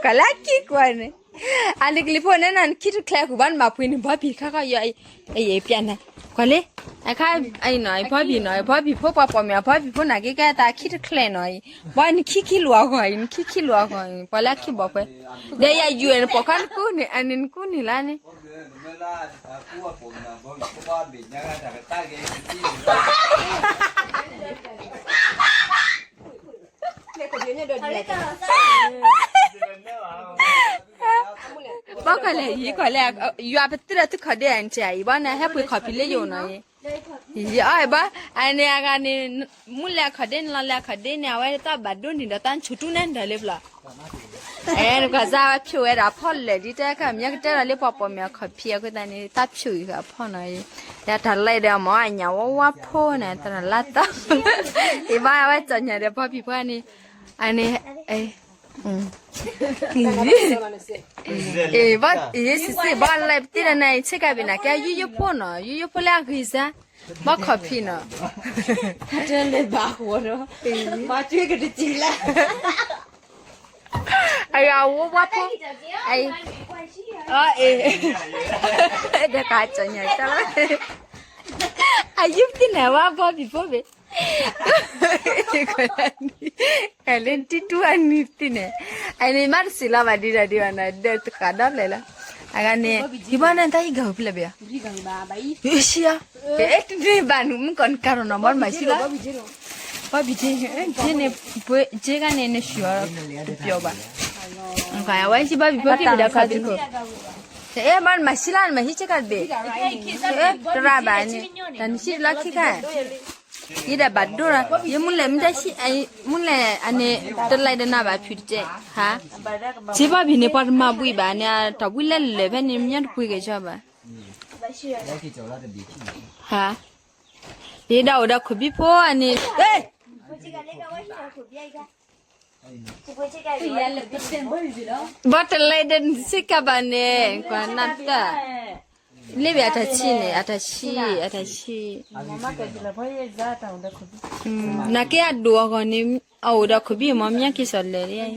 ကွၢ်လၢခံကွၢ်န့ၣ်, အန့ၣ်ကလံၤဖိန့ၣ် နခံတချဲဃုာ်ဘၣ်နမၤပှ့ၤန့ၣ် ဘီဘံၣ်ခါခီယီၤ, အယဲၢ်ပျဲနၤ, ကွၢ်လံ, အခါ, အဘီဘံၣ်နီၤ, အဘီဘံၣ်ဖိပှၤပိာ်မုၣ်အဘီဘံၣ်ဖိန့ၣ်က့ကဲတၢ်ခံတချဲနီၤ, ဘီနခံခံလူၤအဂီၢ်အံၤ, နခံခံလူၤအဂီၢ်အံၤ, ပှၤလၢခံဘီၣ်ခွဲ, ဒီးယယူၤန့ၣ် ပိာ်ခါနကူန့ၣ်, အန့ၣ်နကူန့ၣ်လၢန့ၣ် ဘၣ်ကလဲၣ်, ယံၤကလဲၣ်, ယွၤပသ့ၣ်ဒီးသုခီၣ်ဒ့အံၤ အံၤဘၣ်န့ၣ် ဟဲပှ့ၤခီၣ်ဖံးလၢယအိၣ်နီၤ, ယအီၣ်ဘၣ်, အန့ၣ်အဂၤန့ၣ်, မုၢ်လဲၤခီၣ်ဒ့န့ၣ် လီၤလဲၤခီၣ်ဒ့န့ၣ် အဝဲတၢ်ဘၣ်ဒိန့ၣ်ဒီးတၢ်ဆိၣ်တူၢ်န့ၣ်ဒီးလၢပျီ အဲ နကွၢ်စၢ်ဝဲဖျိးဝဲဒၣ်ဖီၣ်လၢာ်ဒ်တဲခါ မ့ၢ်ကတဲဒီးလၢပှၤပိာ်မုၣ်အခီၣ်ဖံးအဃိသတးန့ၣ် တၢ်ဖျိးအံၤအဖီၣ်နီၤ, ဒီးတၢ်လဲၤဒီးမ့ၢ်အညၣ်ဝါဝါဖိန့ၣ် တၢ်လၢတၢ်, အံၤဘၣ်အဝဲကၠီၣ်ညါဒီးပှၤဖံးပှၤန့ၣ်, အန့ၣ်, အ့ ဘၣ် အ့ စံးစံး ဘၣ်လဲၤပသ့ၣ်ဒီးနၤအံၤ ဆ့ကၤဘ့ၣ်နၤကဲယိယိဖိနီၤ ယိယိဖိလၢအဂ့ၤစၢ်, ဘၣ်ခီၣ်ဖံးနီၤ, တၢ်လဲၤဘၣ်ဃီဒီး, ဘၣ်က့ကတစံးလၢ အဂၤဝဲဝါဖိ, အံၤ, အ့, ဒီးကၠီၣ်ညါတၢ်လီၤ, အယုၢ်ပသ့ၣ်နၤဝဲဘီဘံၣ်ဖိဘ့ၣ် ကလဲၤတံတူၢ်အနံၤသ့ၣ်န့ၣ်, အန့ၣ်မ့ၢ်တစံးလီၤဘၣ်ဒံးဒီးဒံးဘၣ်နၤ ဒီးတဃာ်ဒီဖျၢၣ်လီၤ, အဂၤန့ၣ်, ယဘၣ်န့ၣ်တၢ်ဟံၣ်ဂၤဧိၤဖျၢၣ်ဘ့ၣ်ဧါ, ယဆံဧါ, အဲ တန့ၢ်ဘၣ်နုာ်မုၣ်ကီၢ်နကၤထီၣ်နီၤ ဘီနမၤဆံလီၤ, ဘီဘံၣ်က့, က့န့ၣ်, က့ခါန့ၣ် နဆှၢအီၤတပျီၤဘၣ်, အဝဲဟံၣ်ဘီဘံၣ်ဖိက့ၤဒီးခီၣ်ဖံးခိၣ်, အဲ ဘၣ်နမၤဆံလီၤ နမၤဟံၣ်ဆ့ကၤတဘ့ၣ်, တရၣ်ဘၣ်န့ၣ်, တၢ်နဟံၣ်လီၤခံခါ ယဲဒၣ်ဘၣ်ဒိလီၤ, ယမုၢ်လဲၣ်မ့ၢ်တၢ်ဟံၣ်, မုၢ်လဲၣ်အန့ၣ်, တလဲၤဒီးနၤဘၣ်ဖုးတတဲ, ဟါ, စ့ဘီဘံၣ်န့ၣ် ပှၤတမၤဘှံးဘၣ်န့ၣ် တၢ်ဘှံးလဲၣ်လဲၣ်ဖဲန့ၣ် မ့ၢ်တပှ့ၤက့ၤကီဘၣ်, ဟါ, ယဒၣ်အိၣ်ဒီးခိၣ်ဘံဖိအန့ၣ်, ဘၣ်တလဲၤဒီးနစ့ကၤဘၣ်န့ၣ် ကွၢ်နၢ်တၢ် လ့ၣ်ဘၣ်အတၢ်ဆံၣ်န့ၣ် အတၢ်ဆံၣ် အတၢ်ဆံၣ်, နကဲအဒိၣ်အဂီၢ်န့ၣ် အအိၣ်ဒီးခိၣ်ဘံၣ်မ့ၢ်မ့ၢ်က့ၤစီၤလၢာ်,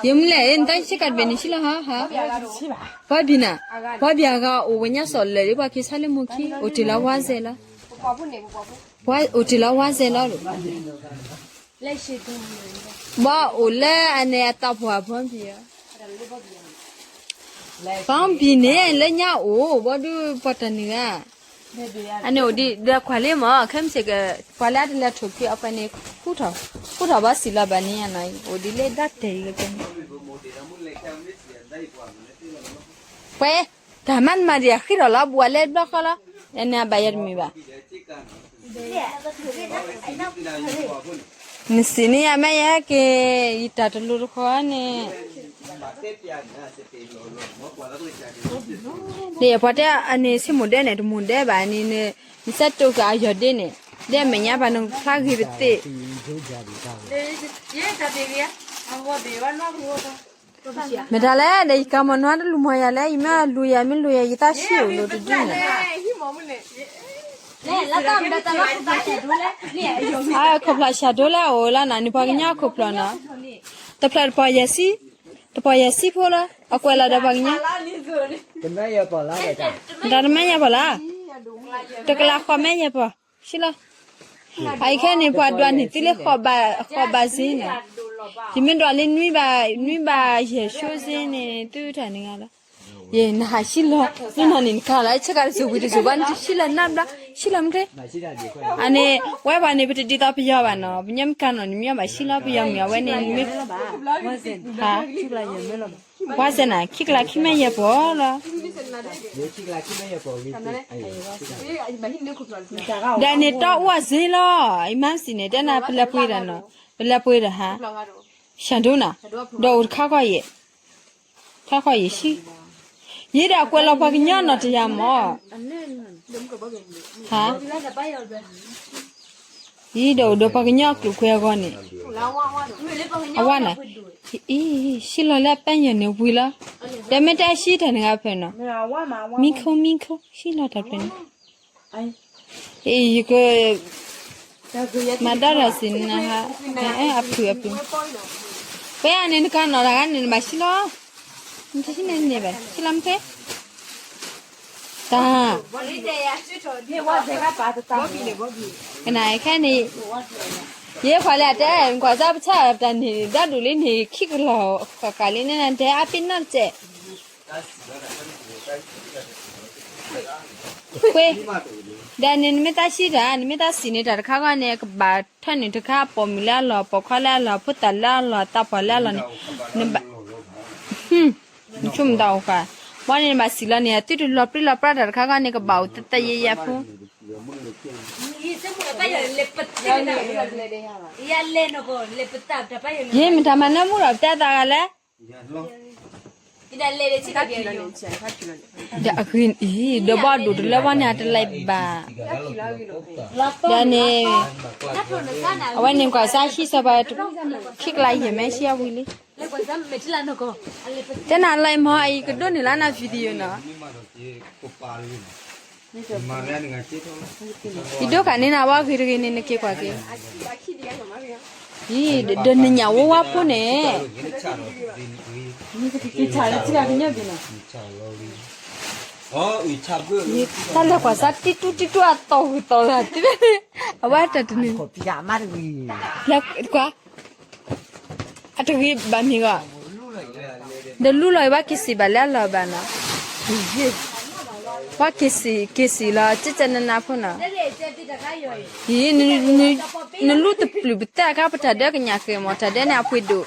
ယမုၢ်လဲၣ် နတၢ်ဆံၣ်ကးတဘ့ၣ်န့ၣ်ဆံၣ်လီၤဟါ, ပှၤဘံၣ်နၤ, ပှၤဘံၣ်အဂၤအိၣ်ဝဲညါစီၤလၢာ်ဒီး ပှၤက့ၤဆါလၢမိၢ်ခံ အိၣ်တ့ၢ်လီၤဝါစဲးလီၤ, ပှၤအိၣ်တ့ၢ်လီၤဝါစဲးလီၤ, ဘၣ်အိၣ်လၢအန့ၣ်အတၢ်ပှၢ်ပှၤဘံၣ် ပှၤဘံၣ်န့ၣ် လၢညါအိၣ် ဘီဒုးပှၤတၢ်နုာ်ဧါ, အန့ၣ်အိၣ်ဒံးဒီးကွၢ်လံမ့ၢ် ခဲမုၢ်ဆ့ၣ်က ပှၤလၢအတလဲၤထိၣ်ဖံးအီၤဖဲန့ၣ် ဃူထီၣ်ဘီစံးလီၤဘၣ်န့ၣ်ယါနီၤ အိၣ်ဒ်လၢဒၣ်တဲာ်အံၤလၢပှဲၤန့ၣ်, ပှဲၤ, တၢ်မၤနမၤဒံးအဃံထီၣ်လီၤ ဘူးအလဲဘျီဃီလီၤ, န့ၣ်အဘၣ်ယဲတမံၤဘၣ် နစံးန့ၢ်ယၤမ့ၢ်ယဟဲက့ၤ ယတၢ်တလိၤတဃီန့ၣ်, ဒီးပှၤတဲအန့ၣ် ဆ့မိၣ်ဒဲန့ၣ် တမိၣ်ဒဲဘၣ်န့ၣ်, နစဲတိၢ်ကအယီၢ်ဒ့န့ၣ်, ဒဲမဲာ်ညါပှၤနဖျါဂ့ၤတသ့, မတၤလဲၣ် ဒီးယကၤမီၤနွါတလူၤမီၤယၤလဲၣ် ယမ့ၢ်လူၤယၤ မ့ၢ်လူၤယၤ ယသးဆံးအိၣ်လိၤတဒုန့ၣ် ခိၣ်ဖျီၣ်ဆၣ်ဒိလၢအအိၣ်လၢနၤန့ၣ် ပှၤကညီခိၣ်ဖျီၣ်နီၤ, တဖျၢၣ်တပီၢ်ယဲၢ်ဆံ, တပီၢ်ယဲၢ်ဆံဖိလီၤ, အကွဲးလီၤဒီးပှၤကညီ, တၢ်တမဲာ်ညါပီၢ်လၢ, တကလးဃီမဲာ်ညါပီၢ်, ဆံလီၤ, အအံၤခဲန့ၣ် ပှၤဒွးန့ၢ်သုလၢဃီဘးစ့န့ၣ်, ယမ့ၢ်ဒွးလၢနွံဘး, နွံဘးယဲၢ်ဆံစ့န့ၣ် သုတၢ်န့ၣ်ဂၤလီၤ ယဲ နဟးဆံလီၤ နနီၢ်န့ၣ်နကၤလီၤ ဆ့ကၤတစိၢ်ဝံၤတစိၢ်ဘၣ် နတဆံလီၤနဘျီ ဆံလီၤမ့ၢ်ကျဲ အန့ၣ် ဝဲပှၤန့ၣ် ပတဒ်သိးပယီၤဘၣ်နီၤ ပညီမ့ၢ်ကၤနီၤ နမ့ၢ်ဘၣ်ဆံလီၤ ပယီၤမ့ၢ်အဝဲန့ၣ် မ့ၢ် ဟါ ပှၤစဲနၤ ခံကလးခံမဲာ်ယဲၢ်ပီၢ်လီၤ ဒီးန့ၣ်တီအူအစ့လီၤ အံၤမၤစံးန့ၣ် တဲနၤပလဲၤပှ့ၤဒီးနီၤ ပလဲၤပှ့ၤဒီးဟါ ဆၣ်ဒိနၤ ဒီးအိၣ်တခါခီယဲၢ် ခါခီယဲၢ်ဆံ ယဲဒၣ်ကွဲးလီၤပှၤကညီနီၢ်တယၤမး ဟါ ယဒီးအိၣ်ဒီးပှၤကညီအကျိာ်ကွဲအဂီၢ်န့ၣ် အဝါနၤ အံၤ ဆံလီၤလၢအပၢ်ယဲၢ်န့ၣ်ဝံၤလီၤ ဒီးမ့ၢ်တၢ်ဆံတၢ်နဂၤဖဲနီၤ မံခိမံခိ ဆံလီၤတၢ်ဖဲန့ၣ် အံၤ ယက မၤဒါတၢ်စံးနၤဟါ အဖုၣ်အဖုၣ် ပှၤန့ၣ်နကနီၤတၢ်ဂၤန့ၣ် နဘၣ်ဆံလီၤ, နတဆံန့ၣ်န့ၣ်ဘၣ် ဆံလီၤမ့ၢ်ဖဲ တၢ် ကနၣ်ခဲန့ၣ်, ယဲပှၤလၢအတဲ ကွၢ်စၢ်ပဆၣ်တၢ်န့ၣ် ဒၣ်ဒိၣ်လံန့ၣ် ခံကလီၤဃၣ်ဃၣ်လံန့ၣ် နတဲအါပ့ၤနီၣ်တစဲး ဃ့, ဒီးန့ၣ် နမ့ၢ်တၢ်ဆံၣ်တၢ် နမ့ၢ်တၢ်စံးန့ၣ် တၢ်တခါဂီၢ်န့ၣ် ကဘၣ်ထၢနုာ်တခါ ပိာ်မုၣ်လၢအလီၢ် ပိာ်ခွါလၢအလီၢ် ဖိသၣ်လၢအလီၢ် သးပှၢ်လၢအလီၢ်န့ၣ် နဘၣ် နဆိကမိၣ်တၢ်အိၣ်ဃာ်, ဘၣ်န့ၣ်နဘၣ်စံးလီၤန့ၣ် အသုတလီၤပြံလီၤပြါတၢ်တခါဂီၢ်န့ၣ် ကဘၣ်အိၣ်သဲသဲယဲယဲဖိ ယဲမတၤမၤနၢမူဒီးပတဲသးဂၤလဲၣ်, ဒီးအဂ့ၢ်အံၤ ဒီးဘၣ်ဒိၣ်တလၢဘၣ်န့ၣ် အတလဲၤဘၣ်, ဒီးန့ၣ် အဝဲန့ၣ်ကွၢ်စၢ်ဟံၣ်စီၤပၤ ခံကလးယဲၢ်မဲဆံအဝံၤလံ, တဲနၤလီၤအံၤမ့ၢ်အံၤကဒိၣ်န့ၣ်လၢန video နီၤ ယဒိၣ်ဃာ်န့ၢ်နၤဝဲဂ့ၤတဂ့ၤန့ၣ် နက့ၤကွၢ်က့ၤ, အံၤ ဒီးနညၣ်ဝါဝါဖိန့ၣ်, တၢ်လဲၤကွၢ်စၢ်တံတူၢ်တံတူၢ်အတီၢ်ဂုၤတီၢ်ဂၤတဘ့ၣ်န့ၣ်, အဝဲတၢ်တန့ၣ်, ကွၢ် အတဂ့ၤဘၣ်မ့ၢ်ဂီၢ်, ဒီးလူလီၤအံၤဘၣ်က့ၤစံးဘၣ်လၢအလီၢ်ဘၣ်နီၤ, ဘၣ်က့ၤစံး က့ၤစံးလီၤ ကကနနဖိနီၤ, အံၤ နလူတပျုာ်ပသဲအခါ ပတၢ်ဒၢကညးဃဲၤမး တၢ်ဒၢန့ၣ်အပှ့ၤဒိၣ်,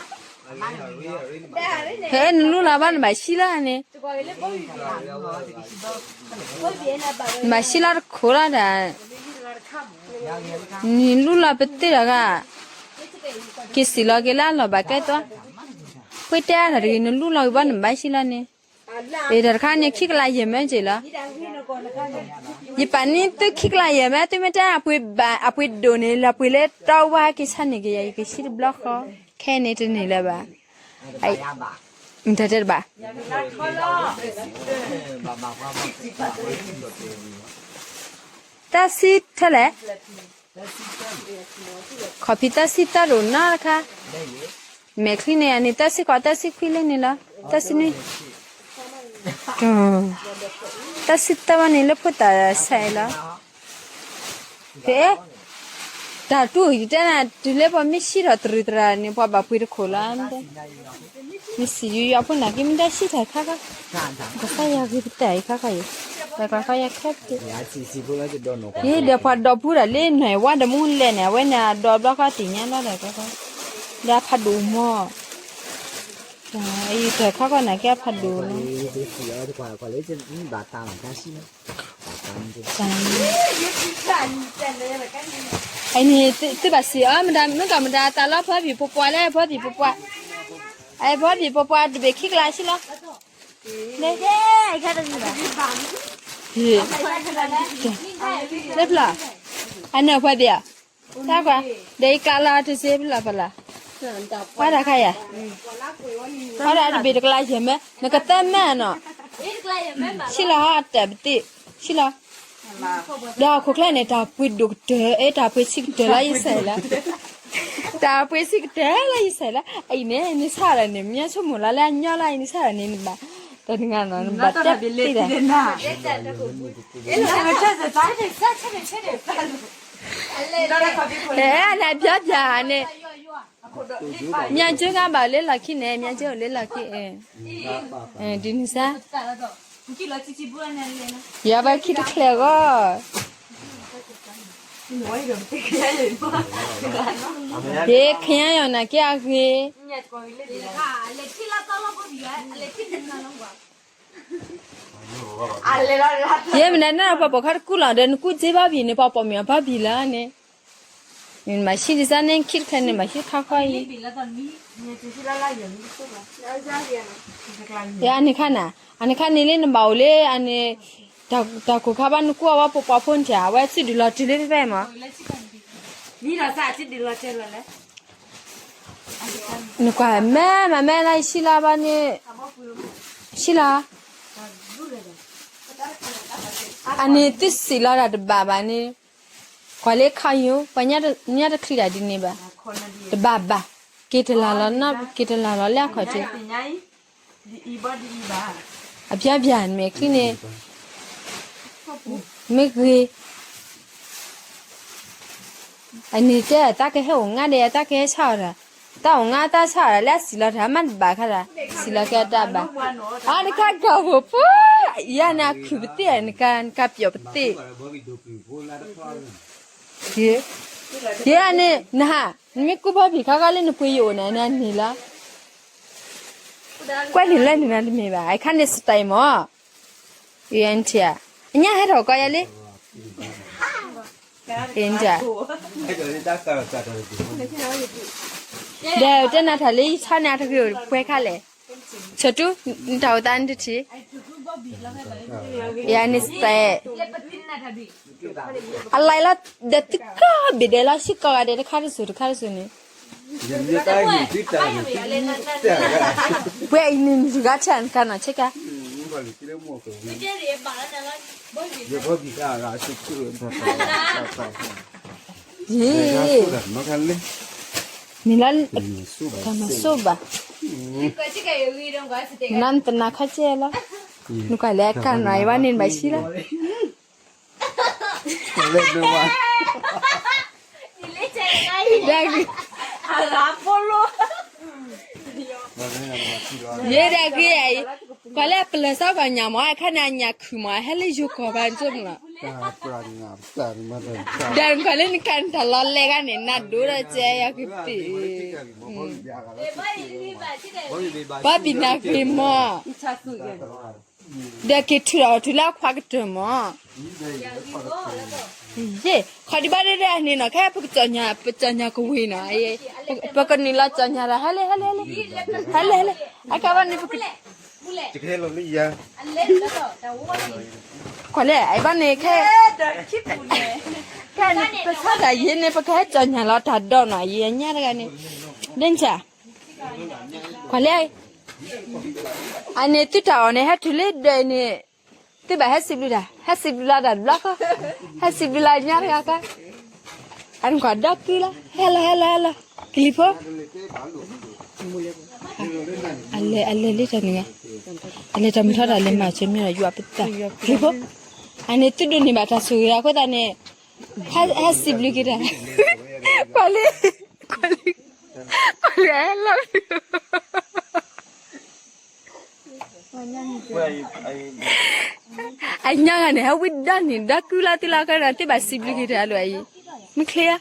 ဖဲနလူလီၤဘၣ်နဘၣ်ဆံလီၤန့ၣ်, နဘၣ်ဆံလီၤတခိၣ်လီၤဒၣ် နလူလီၤပသ့ၣ်တဂၤ, က့ၤစံးလီၤက့ၤလၢအလီၢ်ဘၣ်ကဲသိး, ပှ့ၤတဲတၢ်တဂ့ၤ နလူလီၤဂ့ၤဘၣ်နဘၣ်ဆံလီၤန့ၣ်, အတၢ်တခါန့ၣ် ခံကလးယဲၢ်မဲက့ၤလီၤ, ယပာ်န့ၢ်သုခံကလးယဲၢ်မဲ သုမ့ၢ်တဲအပှ့ၤဘၣ် အပှ့ၤဒိၣ်န့ၣ် လၢပှ့ၤလၢတီဝါက့ၤဆါန့ၣ်က့ၤယၤ ယကဆံတဘျီဃီ, ခဲန့ၣ်တန့ၢ်လၢၤဘၣ်, မတတဲတဘၣ် တၢ်ဆံထဲလဲၣ်, ခီဖံးတၢ်ဆံတၢ်ဒိၣ်နီတခါ, မဲာ်ချံန့ၣ်န့ၣ် တၢ်ဆံဃိးတၢ်ဆံခွံလၢန့ၣ်လီၤ, တၢ်ဆံနွံ, တၢ်ဆံတၢ်ဝဲန့ၣ်လၢဖိသၣ်ဆဲးလီၤ, ဖဲ တၢ်တူၢ်ယတဲနၤ တုၤလၢပှၤမ့ၢ်ဆံးထီၣ်တရံးသရၣ်န့ၣ် ပှၤဘၣ်ပှ့ၤတခိၣ်လီၤ, မ့ၢ်စံးယွၤဖိနာ်က့ မ့ၢ်တၢ်ဆံးထီၣ်ခါခါ, ကစၢ်ယွၤဂ့ၤပတဲအံၤခါခါအံၤ, တၢ်ကျါခါယၤခဲပက့ၤ, ယဒီးပှၤဒီပုၢ်ဒီးလၢနွဲၣ်ဝါဒီးမူလဲၣ်န့ၣ် အဝဲန့ၣ်အဒီဘျီဃီသ့ၣ်ညါလီၤဒီး, ဒီးဖးဒိၣ်မီၢ်, အံၤတၢ်ခါခါနာ်က့အဖးဒိၣ်လီၤ အန့ၣ် သုဘၣ်စံးအီၤ မတၤမ့ၢ်ကီၢ်မတၤသးလီၤ ဖီဘံၣ်ပပှၢ်လၢ ဖီဘံၣ်ပပှၢ်, အဖီဘံၣ်ပပှၢ်တဘ့ၣ်ခံကလးဆံလီၤ, လၢဖျၢၣ်, အနၢ်ဖီဘံၣ်ဧါ, တၢ်ကွၢ်, ဒီးယကျးလီၤတစ့ဖျၢၣ်ဖီလာ်, ပှၤတၢ်ခါယၤ, အီဒီးတဘ့ၣ်တကလးယဲၢ်မဲ, နကသၢမဲနီၤ, ဆံလီၤဟီတၢ်ပသ့ၣ်, ဆံလီၤ ဒီးခိၣ်ချၢန့ၣ် တၢ်ပှ့ၤဒိၣ်ကတၢၢ် အဲ တၢ်ပှ့ၤဆံးကတၢၢ်လၢယစဲးလီၤ, တၢ်ပှ့ၤဆံးကတၢၢ်လၢယစဲးလီၤ, အံၤန့ၣ် နဆါဒီးန့ၣ် မ့ၢ်ဆိကမိၣ်လီၤလၢအညီလီၤ အံၤနဆါဒီးန့ၣ် နဘၣ်, တၢ်တဂၤနီၤ နဘၣ်တဲတ့ၢ်ဒီး, အဲ နဘၣ်ဘၣ်န့ၣ်, မၠၢ်ကၠိဂၤဘၣ်လၢလီၢ်ခံန့ၣ် မၠၢ်ကၠိအိၣ်လၢလီၢ်ခံ, ဒ်န့ၣ်စါ ယဘၣ်ခံတချ့အဂီၢ်, ယခ့ယၤယီၤနာ်က့အဂ့ၤ, ယဲမနုၤန့ၣ် ပှၤပိာ်ခွါတကူၣ်လီၤဒီး နကူၣ်စ့ဘၣ်ဘံၣ်န့ၣ် ပှၤပိာ်မုၣ်အဘၣ်ဘံၣ်လီၤန့ၣ်, နမၤဆံးဒ်စါန့ၣ် ခံတချ့န့ၣ် မၤဆံးခါခီအံၤ, ယအန့ၣ်ခါနၤ, အန့ၣ်ခါန့ၣ်လၢနဘၣ်အိၣ်လၢအန့ၣ်, တၢ်ကိၢ်ခါဘၣ်နကူၣ်အဝဲပပှၢ်ဖိန့ၣ် အဝဲစုဒုၣ်လီၤတုၤလၢဖဲဖဲမး, နကွၢ်မဲမၤမဲလၢယဆံးလီၤဘၣ်န့ၣ်, ဆံးလီၤ, အန့ၣ်သုစံးလီၤတၢ်တဘၣ်ဘၣ်န့ၣ်, ကွၢ်လၢခါယိၤ ပှၤညါတချံးတၢ်ဒ်န့ၣ်ဘၣ်, တဘၣ်ဘၣ် က့ၤတလၤလီၤနီၤ က့ၤတလၤလီၤလၢအခီၣ်ထံး, အဘျါဘျါန့ၣ်မ့ၢ်ချံန့ၣ်, မ့ၢ်ဂ့ၤ, အန့ၣ်တဲတၢ်ကဟဲအိၣ်ငါဒီး တၢ်ကဟဲဆါအီၤတၢ်, တၢ်အိၣ်ငါတၢ်ဆါအီၤတၢ်လၢအစံးလီၤတၢ်မ့ၢ်တဘၣ်ခါတၢ်, စံးလီၤက့ၤအတၢ်ဘၣ်, အတခါကီၢ်ဖိဖိ, ယၤန့ၣ်အခုၣ်ပသ့ၣ် နကပျီၣ်ပသ့ၣ် ယဲန့ၣ် နဟး နမ့ၢ်ကူၣ်ဘီဘံၣ်ခါခါလၢနပှ့ၤယအိၣ်န့ၣ် နန့ၣ်လီၤ, ကွၢ်န့ၣ်လၢနနၤတမ့ၢ်ဘၣ် အခါန့ၣ် style မး, အညၣ်ဟဲထီၣ်ကီးယၤလံ, ဒီးတဲနၤထီၣ်လၢယဆါန့ၣ် အတဂ့ၤအိၣ်ပှဲၤခါလဲၣ်, ဆၢတူၢ် နတၢ်အိၣ်သးနတထံၣ်, ယၤန့ၣ် style အလၢလီၤ ဒီးသုကီၢ်ဘ့ၣ်ဒဲးလီၤ ဆံကီၢ်ဂၤဒဲး တခါတစိၤတခါတစိၤန့ၣ်, ပှဲၤအံၤန့ၣ် နဂၤထၢၣ်နကနီၤဆ့ကၤ, ယံၤ, န့ၣ်လီၤ, တၢ်မၤစိၣ်ဘၣ်, နတနာ်ခီကဲလီၤ, နကွၢ်လဲၣ် ကနီၤအံၤဘၣ်န့ၣ် နဘၣ်ဆံလီၤ ယဲဒၣ်ဂ့ၤအံၤ, ကွၢ်လၢအပလၢၤစီပှၤညၣ်မး အခါန့ၣ်အညၣ်ခုၣ်မး ဟဲလၢယိၤကီၢ်ဘၣ်ကၠိမးလီၤ, ဒီးကွၢ်လၢနကနတၢ်လီၤလဲၤဂၤန့ၣ် နဒိၣ်ဒီးကဲယၤကသ့ၣ်, ဘီဘံၣ်နၤဂ့ၤမး ဒီးက့ၤထုးဒီးအီၤထုးလၢအခွါကတၢၢ်မး, ယ့ၢ် ခီဒံးဘၣ်ဒဲဒဲန့ၣ်နီၤ ခဲပကစီၣ်ညါ ပစီၣ်ညါကဝ့ၤနီၤ, ပကနုာ်လီၤစီၣ်ညါဒီး ဟဲလဲၣ် ဟဲလဲၣ် ဟဲလဲၣ် ဟဲလဲၣ် ဟဲလဲၣ် အကဘၣ်န့ၣ် ပက ကွၢ်လဲၣ် အဘၣ်န့ၣ်ခဲ ခဲန့ၣ် ပဆါတၢ်ယ့ၢ်န့ၣ် ပကဟဲစီၣ်ညါလီၤတၢ်ဒီးနီၤ ယံၤအညါတဂၤန့ၣ် ဒ့ၣ်ဆၣ် ကွၢ်လဲၣ် အန့ၣ်သုတၢ်အီၣ်န့ၣ် ဟဲတုၤလၢဒၢးအံၤန့ၣ် သုဘၣ်ဟဲစံးဘျုးတၢ် ဟဲစံးဘျုးလၢတၢ်တဘျီဃီ ဟဲစံးဘျုးလၢညါတဂၤဃီ အန့ၣ်ကွၢ်ဒီကုလီၤ ဟဲလီၤ ဟဲလီၤ ဟဲလီၤ ကလံၤဖိ အလဲၤ အလဲၤလၢတၢ်န့ၣ် အလဲၤတၢ်မုၢ်ထီၣ်တၢ်လဲၤမၤစၢၤမ့ၢ်ဒီးယွၤပသး ကလံၤဖိ အန့ၣ်သုဒိးန့ၢ်ဘၣ်တၢ်ဆိၣ်ဂ့ၤအဃိသတးန့ၣ် ဟဲစံးဘျုးက့ၤတၢ် ကွၢ်လံ ကွၢ်လံ ကွၢ်လံ I love you အညါဂၤန့ၣ် ဟဲဝံဒၣ်န့ၣ် ဒီကုလီၤသုလီၤကဒီး သုဘၣ်စံးဘျုးက့ၤတၢ်အလိၤအံၤ မ့ၢ်ချ့ဧါ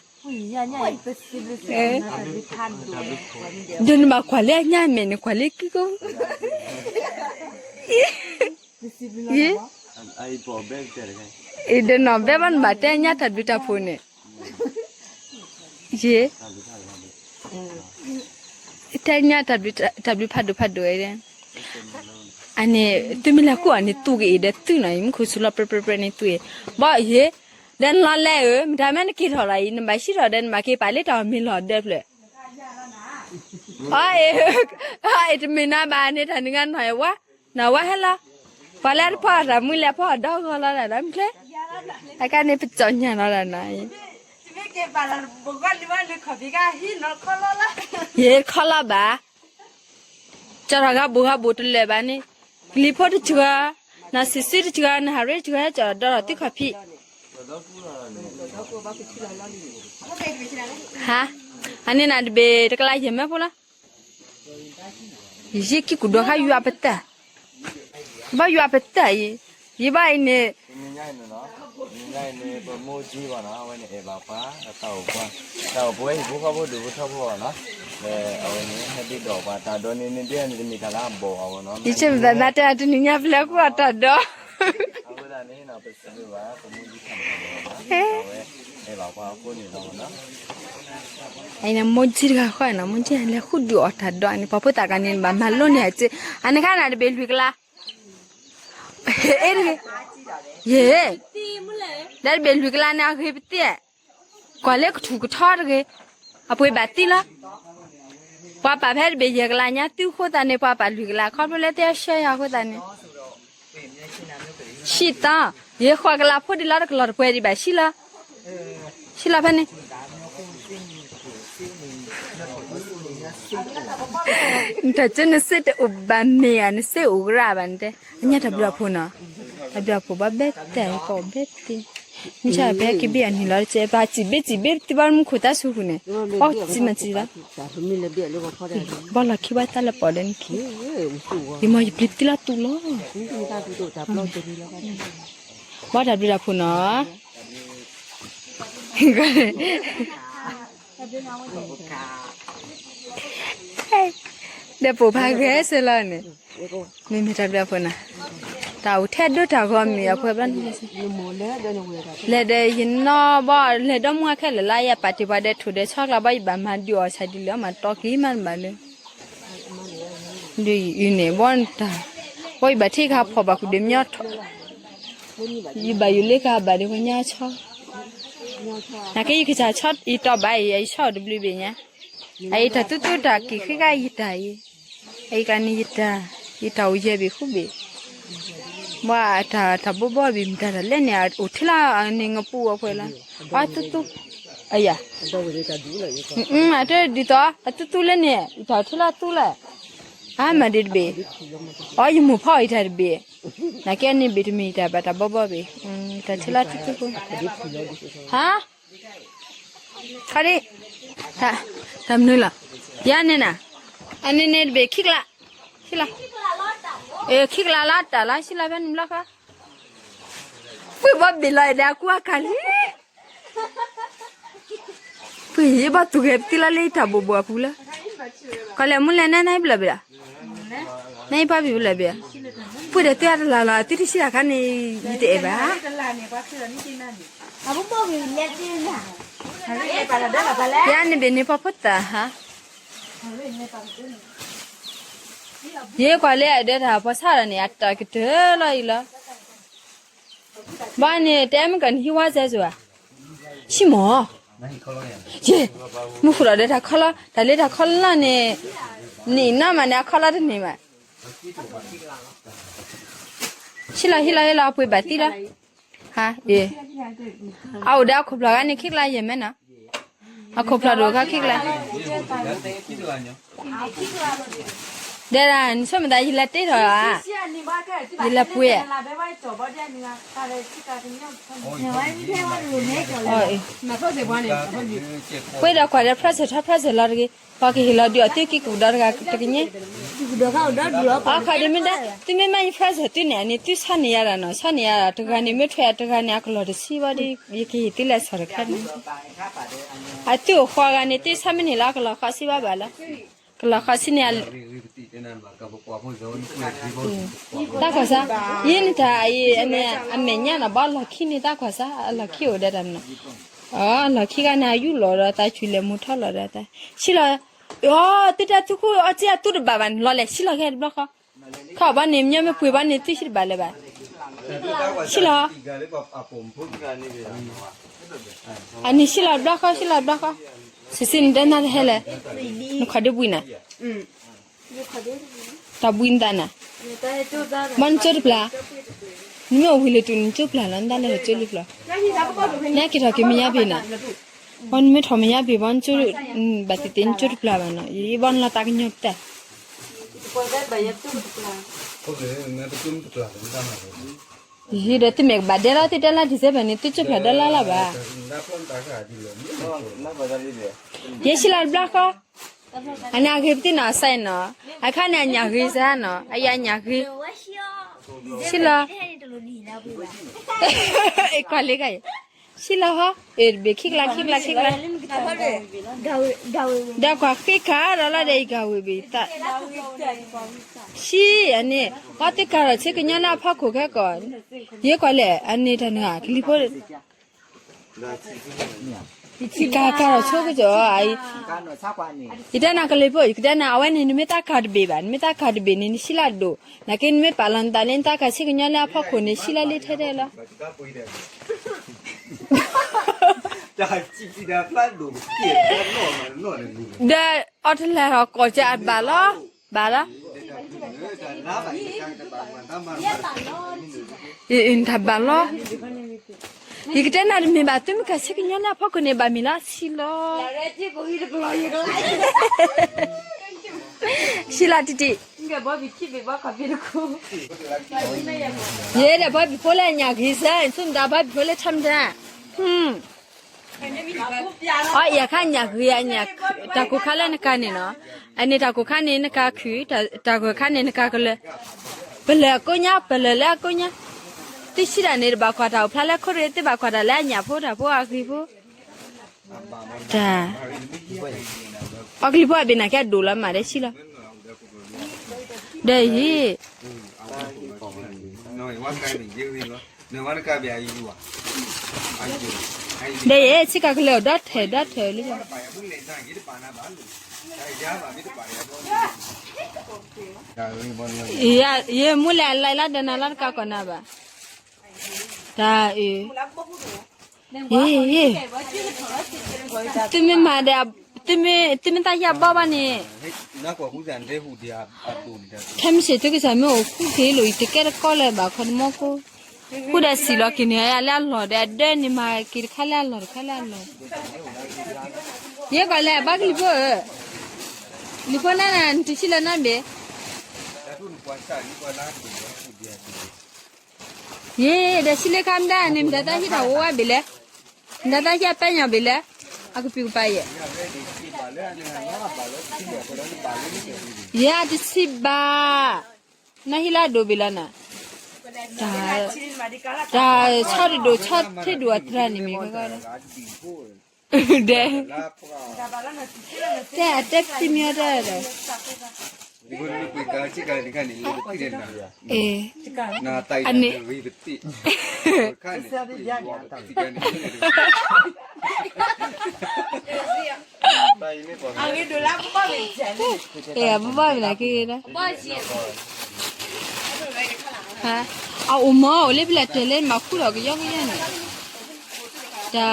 ဒီးနဘၣ်ကွၢ်လၢအညါမဲာ်န့ၣ် ကွၢ်လၢကံကိ ယ့ၢ် အံၤဒီးနီၢ်ဘဲဘၣ် နဘၣ်တဲညါတၢ်ဘျုးတၢ်ဖှိၣ်န့ၣ် ယ့ၢ် တဲညါတၢ်ဘျုးဖးဒိၣ်ဖးဒိၣ်ဝဲ အန့ၣ် သုမ့ၢ်လဲၤဃုအီၤန့ၣ် သူက့ၤအံၤဒီးသုနီၤ ယမူခိၣ်စူၤလီၤပြဲပြဲပြဲန့ၣ်သူအံၤ ဘၣ်ယ့ၢ် ဒီးနလီၤလဲၤဧၢ မတၤမ့ၢ်နက့ၤထီၣ်လီၤအံၤ နဘၣ်ဟံးထီၣ်ဒီးနဘၣ်က့ၤပာ်လၢတၢ်အီၣ်မ့ၤလီၢ်ဒၢဖျၢၣ် အအ့ၣ် အအ့ၣ် တမ့ၢ်နၤဘၣ်န့ၣ် တၢ်နုၤဂၤနီၢ်ဝါ နီၢ်ဝါဟဲလီၤ ပှၤလၢတဖီၣ်တၢ်မုၢ်လဲၤဖီၣ်ဒီဂီၤလီၤဒၣ်ဒီးမချ့ အကါန့ၣ်ပစီၣ်ညါလီၤဒၣ်နီၤ ယ့ၢ်ခီလီၤဘၣ် ကၠီထီၣ်ဂၤဘိၣ်ဂၤဘိၣ်တလၢာ်ဘၣ်န့ၣ် ကလံၤဖိတစှၤ နစံးစုတစှၤ နဟးရ့တစှၤ ဟဲကၠီၣ်ဒီးသုခီၣ်ဖံး ဟါ အန့ၣ်နၤတဘ့ၣ်တကလးယဲၢ်မၢဖိလီၤ ယ့ၢ်ကံၢ်ကူၣ်ဒိးခါယွၤပတၢ် ဘၣ်ယွၤပတၢ်အံၤ ယဘၣ်အံၤန့ၣ် တနံၤညါအံၤန့ၣ်နီၤ တနံၤညါအံၤန့ၣ် ပမိၢ်ကံၢ်ဘၣ်နီၤ အဝဲန့ၣ်အဲၣ်ဘၣ်ပှၤ တၢ်အိၣ်ပှၤ တၢ်အိၣ်ပဝဲဟံၣ်ဖိဃီဖိဒူၣ်ဖိထၢဖိဘၣ်နီၤ ဒီးအဝဲန့ၣ် ဟဲဒုးဒီးပှၤ တၢ်ဒိးန့ၢ်န့ၢ်ဒ်န့ၣ် တမ့ၢ်တၢ်လၢအဘီၣ်အီၤဘၣ်နီၤ ယဆၢမုၢ်သးနၤတဲအတနံၤညါပလဲၤဃုအီၣ်တၢ်ဒီး အဝဲဒၣ်န့ၣ်နီၤ ပစံးဘျုးဘၣ် ပမိၢ်ကံၢ်ခါန့ၣ် အဝဲအဲၣ်ဘၣ်ပှၤအဃိန့ၣ်လီၤနီၤ အံၤန့ၣ် မိၢ်ကံၢ်တဂၤဃီနီၤ မိၢ်ကံၢ်လဲၤဃုဒုးအီၣ်တၢ်ဒီးန့ၣ် ပှၤဖိသၣ်တဂၤန့ၣ် ဘၣ်မၤလိန့ၢ်အစ့ အန့ၣ်ခါနၤတဘ့ၣ်လွံၢ်ကလး အ့ၣ်တဂ့ၤ ယဲၢ် လၢတဘ့ၣ်လွံၢ်ကလးန့ၣ် အဂ့ၤပသ့ၣ် ကွၢ်လၢကထူၣ်ကထီတဂ့ၤ အပှ့ၤဘၣ်သံလီၤ ပှၤပာ်ဖဲတဘ့ၣ်ယဲၢ်ကလးညါသုအဃိသတးန့ၣ် ပှၤပာ်လွံၢ်ကလး ခီဖျိလၢသ့ၣ်အဆှၢယၤအဃိသတးန့ၣ် ဆံသီ ယဲၢ်ဃိးကလးဖိဒံးလီၤ တကလီၤတပှဲၤဒံးဘၣ် ဆံလီၤ ဆံလီၤဖဲန့ၣ် နတၢ်ကၠိနစ့တအိၣ်ဘၣ်မ့ၢ်ဧါ, နစ့အိၣ်ကရၢဘၣ်နတဲ, အညါတၢ်ဘျုးအဖိနီၤ, တၢ်ဘျုးအဖိဘၣ်ဘဲတဲာ်ကီးဘဲတ့, မုၢ်ဆါဖဲကဘ့ၣ်အနံၤလီၤတကဲး ပှၤစံးဘ့ၣ်စံးဘ့ၣ်တဘၣ်မူခိၣ်တၢ်ဆူဃုာ်န့ၣ်, ပှၤစံးမၤစံးလီၤ, ဘီလီၤခံဘၣ်တၢ်လၢပီၣ်ဒီးနခံ, ယမ့ၢ်ယပျံၤတံၢ်လီၤတူၢ်လီၤ, ဘီတၢ်ဘျုးတၢ်ဖိနီၤ ဒီးပိာ်ဖးဂဲၤစ့ၢ်လီၤန့ၣ်, မ့မ့ၢ်တၢ်ဘျုးအဖိနီၤ, တၢ်အိၣ်ထဲဒိၣ်တၢ်ဂီၤမ့ၢ်အဖိဘျီန့ၣ်, လဲၤဒီးယနီၢ်ဘီ လဲၤဒီမါဝၤခဲလၢာ်လၢယပာ်တ့ၢ်ပှၤဒီးထိၣ်ဒီးဆီကျါဘီ ယဘၣ်မၤဒုးအီၣ်ဆၣ်ဒ်လဲၣ် အီၣ်မၤတီက့ၤမးဘၣ်လၢ ဒ်အံၤန့ၣ် ဘီတၢ်, ဘီယဘၣ်ထံၣ်ကဟးဖီၣ်ဘၣ်ကူၣ်ဒ့မညီထီၣ်, ယဘၣ်ယိၤလ့ကဟးဘၣ်ဒ်ဝဲညါဆီ, နာ်က့ယကစၢ်ဆီ ယတီၢ်ဘၣ်အံၤ ယဆီအီၤတဘျုးဘ့ၣ်ညါ, အအံၤတၢ်သူသူတၢ်က့ၤဃ့ကါယတၢ်အံၤ, အအံၤကန့ၣ်ယတၢ်, ယတၢ်အိၣ်ယဲၢ်ဘ့ၣ်ဃုဘ့ၣ် ဘၣ်တၢ်တၢ်ဘိဘီဘ့ၣ်မတၤတၢ်လဲၣ်န့ၣ် အိၣ်ထံလီၤန့ၣ်ငပူအီၤဖဲလီၤ, အသူသူ, အယၤ, အတဒ်သိး အသူသူလၢန့ၣ် ယတၢ်အိၣ်ထံလီၤသူလၢ, အမၤဒ်တဘ့ၣ်, အယမိၢ်ဖီအီၤယတၢ်တဘ့ၣ်, နာ်က့န့ၣ်ဘ့ၣ်တမ့ၢ်ယတၢ်ဘၣ်တၢ်ဘီဘီဘ့ၣ်, တၢ်ထံလီၤသူသူ, ဟါ ခီဒံ, တၢ်မနုၤလီၤ, ယၤန့ၣ်နၤ, အန့ၣ်န့ၣ်တဘ့ၣ်ခံကလး, ခံလး, ခံကလးလီၤတၢ်လီၤ ဆံလီၤဖဲန့ၣ်ဘျီဃီ, ပှ့ၤဘီဘ့ၣ်လီၤဒီးအကူအကၤလံ, ပှ့ၤယဘၣ်သူဂဲၤပသံလီၤလၢယတၢ်ဘိၣ်ဘိၣ်အပူၤလၢ, ကီၢ်လဲၣ်မူလဲၣ်နဲနအံၤဘျၢဘ့ၣ်ဒီး, နအံၤပှၤဘ့ၣ်ဘျၢဘ့ၣ်, ပှ့ၤဒီးသုအတလၢ်လီၤ သုတဆံးအခါန့ၣ်, ယတအဲၣ်ဘၣ် ယၤန့ၣ်ဘ့ၣ်န့ၣ်ပှၤဖိသၣ်ဟါ, ယကွၢ်လၢအဒၢးတၢ်ပှၤဆါဒီးန့ၣ် အတၢ်ကတၢၢ်လီၤအံၤလီၤ, ဘၣ်န့ၣ် တဲမ့ၢ်ကနဟံးဝါစဲစိၤဧါ, ဆံမီၢ်, ယဲ, မုၢ်ဃုာ်ဒီးဒၢးတၢ်ခီလီၤ တၢ်လၢတၢ်ခီလီၤန့ၣ်, န့ၣ်နီၢ်မးန့ၣ် အခီလီၤတန့ၢ်ဘၣ် ဟံးလီၤ ဟံးလီၤ ဟံးလီၤ အပှ့ၤဘၣ်သံလီၤ. ဟါ, အအိၣ်ဒီးအခိၣ်ဖျီၣ်ဂၤန့ၣ် ခံကလးယဲၢ်မဲနီၤ. အခိၣ်ဖျီၣ်တအိၣ်ခါခံကလး. ဒီးဒၣ် နဆိကမိၣ်သး ယလဲၤတ့ထီၣ်ဧါ, ယလဲၤပှ့ၤ. ပှ့ၤဒီးကွၢ်ဒီး present ထီ present လီၤတဂ့ၤ. ပှၤကဟ့ၣ်လီၤဒုးအီၤသုကံၢ်ကူၣ်ဒီးတဂၤတကညဲ. အခီဒုးမ့ၢ်ဒၣ် သုမ့ၢ်မၤယ present သုန့ၣ်န့ၣ် သုဆါန့ၢ်ယၤဒၣ်နီၤ, ဆါန့ၢ်ယၤဒၣ်တဂၤန့ၣ် မ့ၢ်ထွဲတဂၤန့ၣ် အကလီၢ်တဆံဘၣ်ဒီး ယကဟ့ၣ်သုလၢဆီၣ်တခါန့ၣ်. အသုအိၣ်ဃီဂၤန့ၣ် သုဆါမ့ၢ်န့ၢ်လၢအကလီၢ်ဃီဆံဘၣ်ဘၣ်လီၤ. ကလီၢ်ဃီဆံန့ၣ် တၢ်ကွၢ်စါ, ယဲန့ၣ်တၢ်အံၤ အမဲာ်ညါနီၤ ဘၣ်လီၢ်ခံန့ၣ် တၢ်ကွၢ်စါ အလီၢ်ခံအိၣ်ဒီးတၢ်မနုၤ, အလီၢ်ခံဂၤန့ၣ် အယူၢ်လီၤဒီး သးဆူၣ်လဲၤမူထီၣ်လီၤဒီး ဆံလီၤ. အီ သုတၢ်သူခိၣ်အီၣ်က့အသူတဘၣ်ဘၣ်န့ၣ် လီၤလဲၣ် ဆံလီၤကဲတဘျီဃီ. ခီဘၣ်န့ၣ် မညီမ့ၢ်ပှ့ၤဘၣ်န့ၣ် သုဆံတဘၣ်လၢၤဘၣ်. ဆံလီၤ. အန့ၣ်ဆံလီၤတဘျီဃီ ဆံလီၤတဘျီဃီ. စံးစံးန့ၣ် တဲနၤတဟဲလဲၣ်, နခီဒုးဘှံးနၤ တၢ်ဘှံးနသးနၤ, ဘၣ်နကၠိတပျၢ်, နမ့ၢ်အိၣ်ဝံၤလၢတုၤနကၠိပျၢ်လီၤ နတၢ်လဲၤဟဲကၠိလံဖျီ, နက့ၤထီၣ်က့ၤမ့ၢ်ယါဘ့ၣ်နၤ, ဘၣ်နမ့ၢ်ထီၣ်မ့ၢ်ယါဘ့ၣ် ဘၣ်နကၠိ, ဘၣ်သ့ၣ်သ့ၣ်နကၠိတပျၢ်ဘၣ်နီၤ, ယဘၣ်နလီၤသးကညီၤတၢ် ယဟံးဒီးသုမဲာ်ကဘၣ်ဒဲလီၤ သုတဲလၢ December န့ၣ် သုကၠိဖျါဒဲလီၤလီၤဘၣ်. ယဲၢ်ဆံလီၤတဘျီဃီ, အန့ၣ်အဂ့ၤပသံနီၤ အစဲနီၤ, အခါန့ၣ်အညၣ်ဂ့ၤစဲနီၤ အယၤညၣ်ဂ့ၤ, ဆံလီၤ, ကွၢ်လံကါအံၤ, ဆံလီၤဟီ, အ့ၣ်တဘ့ၣ်ခံကလး ခံကလး ခံကလး, ဒီးကွၢ်ဃ့ကၤဒီးလီၤဒီး ယကၤဝံၤဘ့ၣ်သး ဆံ, အန့ၣ် ပှၤသုကၤထီၣ်ဆ့ကညီလၢအဖီခိၣ်ခဲကီး, ယဲကွၢ်လဲၣ် အန့ၣ်တၢ်နုၤဧါ ကလံၤဖိ, ကၤကၤထီၣ်ဆိကစီၣ်, ယတဲနၤကလံၤဖိ ယကတဲနၤ အဝဲန့ၣ် နမ့ၢ်တၢ်ကၤတဘ့ၣ်ဘၣ် နမ့ၢ်တၢ်ကၤတဘ့ၣ်န့ၣ် နဆံလီၤဒိၣ်, နာ်က့နမ့ၢ်ပာ်လီၤနသးလၢနတၢ်ကၤဆ့ကညီလၢအဖီခိၣ်န့ၣ် ဆံလီၤလံထဲထဲလီၤ. ဒီးအီၤတလဲၤထီၣ်ကီၢ်ကၢအဘၣ်လီၤ, ဘၣ်လီၤ, တၢ်ဘၣ်လီၤ, ယကတဲနၤတမ့ၢ်ဘၣ် သုမ့ၢ်ကၤဆ့ကညီလၢအဖီခိၣ်န့ၣ် ဘၣ်မ့ၢ်လီၤဆံလီၤ. ဆံလီၤတံၢ်တံၢ်, ယဲဒီးဘီဘံၣ်ဖိလၢအညၣ်ဂ့ၤစၢ် ဆိမတၤဘီဘံၣ်ဖိလၢထီမတၤ, အီ ယၤခါညၣ်ဂ့ၤအညၣ်, တၢ်ကိၢ်ခါလၢနကၤန့ၣ်နီၤ, အန့ၣ်တၢ်ကိၢ်ခါန့ၣ်နကၤခုၣ်, တၢ်ဂိၢ်ခါန့ၣ်နကၤကလၢ, ပလၢၢ်အကိးညါ ပလၢၢ်လၢအကိးညါ, သုဆံးတၢ်န့ၣ် တဘၣ်ကွၢ်တၢ်အိၣ်ဖျါလၢခိရ့ၣ် သုဘၣ်ကွၢ်တၢ်လၢအညၣ်ဖိတၢ်ဖိအဂ့ၤဖိ, တၢ် အီကလံၤဖိအဘ့ၣ်နၤကဲဒိၣ်လီၤမးဒီးဆံးလီၤ, ဒီးယံၤ ဒီးယဲဆံးကၤကလၢာ်ဒီးထဲးဒီးထဲးလံ, ယမူလဲၣ်လၢလၢတနၤလၢတကးကီၢ်နၤဘၣ်, တၢ်အံၤ သုမ့ၢ်မၤဒီး, သုမ့ၢ်သးယၤဘီဘၣ်န့ၣ်, ခဲမုၢ်ဆ့ၣ်သုကစၢ်မ့ၢ်အိၣ်ဃူက့ၤလိာ်အံၤ တကဲတကီလၢၤဘၣ်ခီတမီၢ်ကိ, ဃူဒီးစံၣ်လီၤက့ၤန့ၢ်ယၤလၢအလီၢ်ဒီး အဒၢန့ၣ်မၤက့ၤတခါလၢအလီၢ်တခါလၢအလီၢ်, ယဲၢ်ကီးလဲၣ် ဘၣ်ကလံၤဖိဧၢ, လံၤဖိနၤနၤ နတဆံလၢနၤဘ့ၣ်, ယဲၢ်ဒီးဆံးလၢခါမတၤန့ၣ် မတၤတၢ်ဟံၣ်တၢ်ဝါဘ့ၣ်လဲၣ်, မတၤတၢ်ဟံၣ်အပဲညီၣ်ဘ့ၣ်လဲၣ်, အကပုာ်ကပၤယဲၢ် ယဲၢ်အတဆံးဘၣ်, နဟံၣ်လၢအဒိၣ်ဘ့ၣ်လီၤနၤ, တၢ်ဆီတဒိၣ်ဆီထံဒိၣ်အတြၢ်န့ၣ်မ့ၢ်, ဒဲ, တဲအတဲပတံမံၤအတၢ်ဒီး, အန့ၣ် အဘၣ်ဘၣ်မနၤက့ၤဒီး, အအိၣ်မ့ၢ်အိၣ်လၢဖဲလဲၣ်တဲာ်လၢမၤခူၣ်ဒီးကယီကယီန့ၣ်, တၢ် အ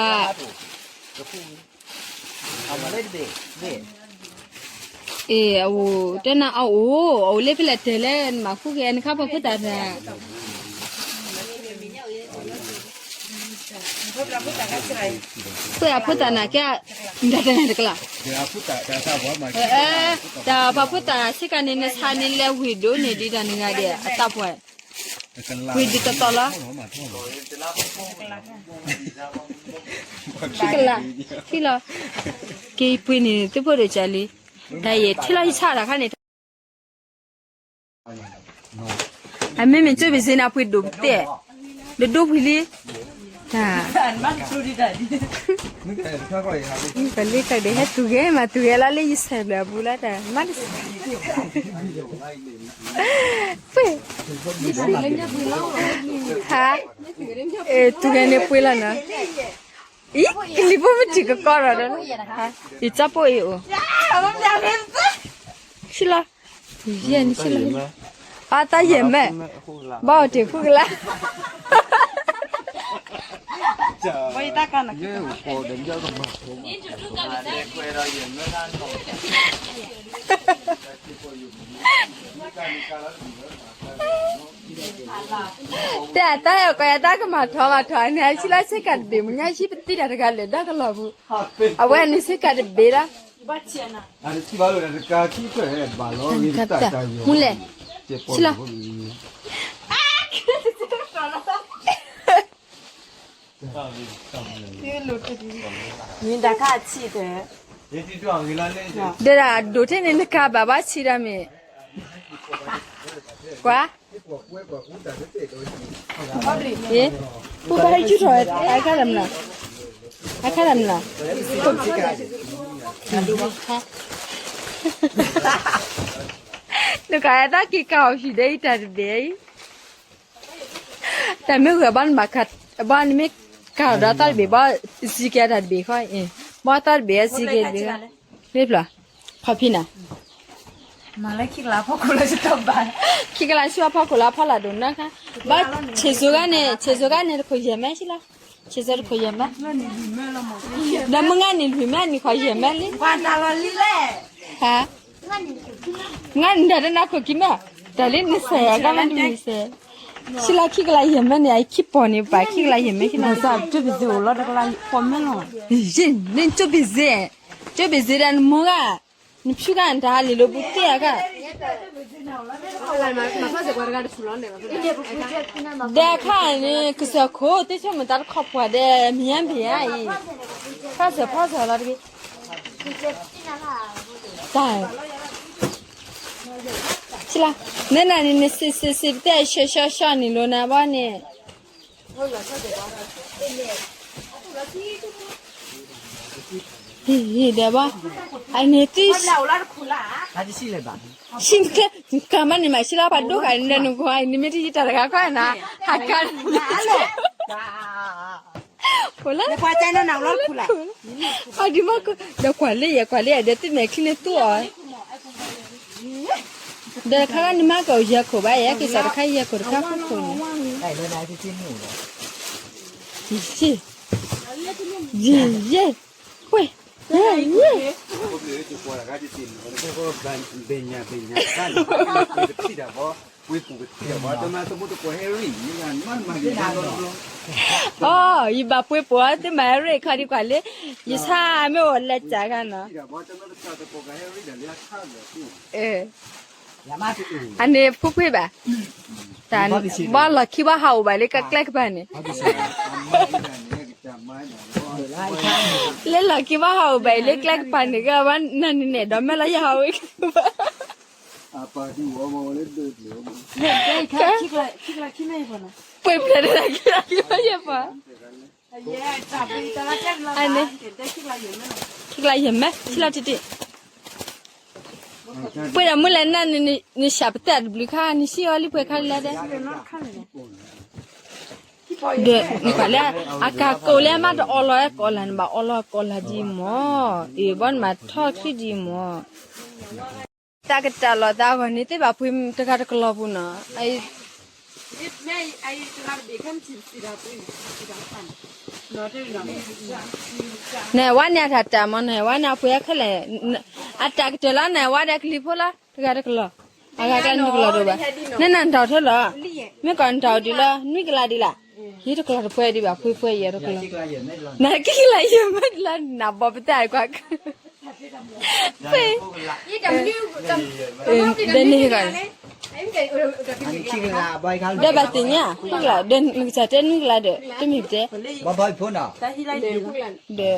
့ၣ် အအိၣ် တဲနၤအအိၣ် အအိၣ်လၢဖဲလဲၣ်တဲာ်လၢနမၤဃူက့ၤ နခါပှၤဖိသၣ်တၢ်, ပှၤဖိသၣ်နၤကဲ, တၢ်တဂၤတကလး, တၢ်ပှၤဖိသၣ်ဆ့ကၤန့ၣ် နဆါန့ၣ်လဲၤဝံၤဒိၣ်န့ၢ်ဒံးတၢ်နဂၤဒဲး အတၢ်ပှၤ ဝံၤဒံးတတီၤလီၤ. ခံကလး, ခံလီၤ, က့ၤပှ့ၤန့ၣ် သုဖိဒိၣ်ကၢ်လံ, တၢ်ယဲၢ်ထံလီၤဟံၣ်ဆၣ်တၢ်ခါန့ၣ်, အမ့မ့ၢ်ကၠိဘ့ၣ်စ့န့ၣ် အပှ့ၤဒိၣ်ပတဲ, ဒိၣ်ဒိၣ်ပှ့ၤလံ, တၢ် ပလ့ကဒဲး ဟဲသူၣ်ဂဲၤမၤသူၣ်ဂဲၤလီၤလၢယဆဲးဘျုးအပူၤလီၤတၢ်, မၤတစဲး, ပှ့ၤ, ဟါ, သူၣ်ဂဲၤန့ၣ်ပှ့ၤလီၤနီၤ, အံၤ ကလံၤဖိမ့ၢ်ထံၣ်ကကီရီၤဒီး, အံၤ ကၠီပိၢ်အံၤအိၣ်, ဆံလီၤ, ယဲၢ်နံၣ်ဆံလီၤ, အတၢ်ယဲၢ်မး, ဘၣ်အီၤတ့ၢ်ဃုကလး တဲအတၢ်အဲၣ်ကီးယၤတၢ်ကမၤထီၣ်မၤထီၣ်န့ၣ် အဆံလီၤဆ့ကၤတဘ့ၣ် မ့ၢ်ညါဆံပတံၢ်တၢ်တဂၤလၢာ်ဒီကလီၤပူၤ, အဝဲန့ၣ်ဆ့ကၤတဘ့ၣ်လီၤ, မူလဲၣ်, ဆံလီၤ, မ့ၢ်တၢ်ခါအဆံးတၢ်, ဒီးဒိၣ်ထဲန့ၣ်နကၤဘၣ်ဘၣ်ဆံးတၢ်မ့ၢ်, ကွၢ်, ပူၤဘၣ်ဟဲကၠူထီၣ်, အခါလၢမနုၤ, အခါလၢမနုၤ, နကၤအတၢ်က့ၤကၤအီၤဖံးဒီးအံၤတၢ်တဘ့ၣ်အံၤ တၢ်မ့ၢ်ဂ့ၤဘၣ်နဘၣ်, ဘၣ်နမ့ၢ်ကၤဒီးတၢ်တဘ့ၣ်ဘၣ်, စံးကဲတၢ်တဘ့ၣ်ဃီ, ဘၣ်တၢ်တဘ့ၣ်စံးကဲတဘ့ၣ်, မ့ၢ်ဖျီ, ဖီဖံနၤ, မၤလၢခံကလးဖီခိၣ်လၢတဘၣ်, ခံကလးဆူအဖီခိၣ်လၢအဖီလာ်ဒိၣ်နါခါ, ဘၣ်ဆ့ၣ်စိၤဂၤန့ၣ် ဆ့ၣ်စိၤဂၤန့ၣ်တခိၣ်ယဲၢ်မဲဆံလီၤ, ဆ့ၣ်စိၤတခိၣ်ယဲၢ်မဲ, ဒီးမုၢ်ဂၤန့ၣ်လွံၢ်မဲန့ၣ်ခိၣ်ယဲၢ်မဲလံ, ဟါ ငါန့ၣ်တၢ်တနၤခိၣ်ကံမဲ, တၢ်လၢနစဲးအဂၤလၢနမ့ၢ်စဲး, ဆံလီၤခံကလးယဲၢ်မဲန့ၣ် အခံပီၢ်န့ၣ် ပာ်ခံကလးယဲၢ်မဲခံနီၤ, ကၠိဘ့ၣ်စ့အိၣ်လီၤတကလးပီၢ်မဲလီၤ, ယ့ၢ်န့ၣ်ကၠိဘ့ၣ်စ့, ကၠိဘ့ၣ်စ့ဒီးနမိၢ်ဂၤ, နဖျူကၣ်နတၢ်ဟးလံာ်လၢဘူးတ့ၢ်အဂၤ, ဒဲခါန့ၣ် ကစၢၢ်ခိၣ် သ့ၣ်ဆိကမိၣ်တၢ်တခီပှၤဒီး မံၤယါမံၤယါအံၤ, ဖးစၢၤဖးစၢၤလီၤတဂ့ၤ, တၢ်, နနၤန့ၣ် နစံးစံးစံးပတဲ ရှဲရှဲရှဲန့ၣ်လိာ်နၤဘီန့ၣ် ဟံၣ်ဟံၣ်ဒီးဘီ, အန့ၣ်သံ, ကမၣ်န့ၣ်မၤဆံလီၤပှၤဒိၣ်ဂၤန့ၣ်ဒီးနကွၢ်အံၤ နမ့ၢ်တယံာ်တၢ်တဂၤခီနၤ, ဟးကါ, အိၣ်လၢ, အဒံမီၢ်ကီၢ်, ဒီးကွၢ်လၢယဲ ကွၢ်လၢယဲ ဒီးသုမဲာ်ချံန့ၣ်သူအီၤ ဒီးတခါခါန့ၣ်မၤကအိၣ်ယဲၢ်ခိၣ်ဘၣ် ယဲက့ၤစးတခါယဲၢ်ခိၣ်တခါခိၣ်ခိၣ်န့ၣ်, ယဲၢ်, ယဲၢ်, ယဲၢ်, ဝ့ၢ်, ယဲၢ်, အီ, ယဘၣ်ပှ့ၤပိာ်အီၤသုမၤဟဲရ့ၣ်ခီဒံးကွၢ်လၢ, ယဆၣ်မ့ၢ်အိၣ်လဲၤစးခါနီၤ အန့ၣ်ဖုဖှ့ဘၣ်, တၢ်, ဘၣ်လီၢ်ခံဘၣ်ဟးအိၣ်ဘၣ်လၢကျဲကပၤန့ၣ်, လၢလီၢ်ခံဘၣ်ဟးအိၣ်ဘၣ်လၢကျဲကပၤန့ၣ် ကဘၣ်နန့ၣ်န့ၣ် ဒီးမ့ၢ်လီၤယဟးအိၣ်ဘၣ် ပှ့ၤဖျဲးတၢ်ခံလီၤခံလီၤယဲၢ်ပီၤ, အန့ၣ်, ခံကလးယဲၢ်မး ဆံလီၤတံၢ်တံၢ်, ပှ့ၤဒီးမုၢ်လဲၤနၤန့ၣ် နဆှၢပသဲၣ်တဘျုးခါ နဆံးအီၤလံပှဲၤခါလၢဒဲး, ဒီးနကွၢ်လၢ, အကၤကိးလၢအမ့ၢ်တအီလီၤကိးလၢ် နဘၣ်အီလီၤကိးလၢ်ဒံးမး, အ့ၣ်ဘီနဘၣ်ထီၣ်ချံဒံးမး တၢ်ကတၢၢ်လီၤသးအဂီၢ်န့ၣ် သ့ၣ်ဘၣ်ပှ့ၤတဂၤတကလီၤပူၤနီၤ, နဝါန့ၣ်အတၢ်တၢ်မး နဝါန့ၣ်အပှ့ၤအခဲလၢာ်, အတၢ်ကတၢၢ်လီၤ နဝါဒီးကလံၤဖိလီၤ တဂၤတကလီၤ, အဂၤကျါန့ၣ်တကလီၤဒိၣ်ဘၣ်, နနၤနတၢ်အိၣ်ထဲလီၤ, မ့ၢ်ကီးနတၢ်အိၣ်ဒံးလီၤ နွံကလးဒံးလၢ်, ယတကလီၤတပှဲၤဒံးဘၣ် ပှ့ၤပှဲၤယဲၢ်တကလီၤ, နကံၣ်ကလးယဲၢ်မးလီၤ နဘီပသဲၣ်ကွၢ် ဒီးန့ၣ်ဂၤ, ဒီးဘၣ်သ့ၣ်ညါ, ဒီးနကစၢ်တဲနွံကလးဒီး တမ့ၢ်ပတဲ, ဒီး, နၤ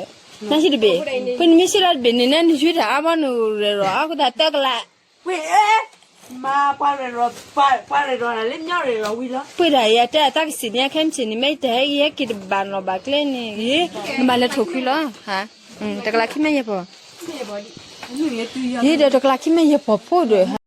ဟံၣ်တဘ့ၣ်, ပနမ့ၢ်ဆံးလီၤတဘ့ၣ်န့ၣ် နနယုၢ်တၢ်အါမးနရဲၣ်ရီၤ အဃိသတးသၢကလး, ပှ့ၤတၢ်အံၤအတၢ်အသးကစံးန့ၣ် အခဲမုၢ်ဆ့ၣ်န့ၣ် မ့ၢ်တၢ်ဟဲက့ၤဟဲက့ၤတဘၣ်နီၢ်ဘၣ်ကျဲန့ၣ် နဘၣ်လဲၤထိၣ်ခွံလီၤ, တကလးခံမ့ၢ်ယဲၢ်ပီၤ, ယဒီးတကလးခံမ့ၢ်ယဲၢ်ပီၤဖိဒီး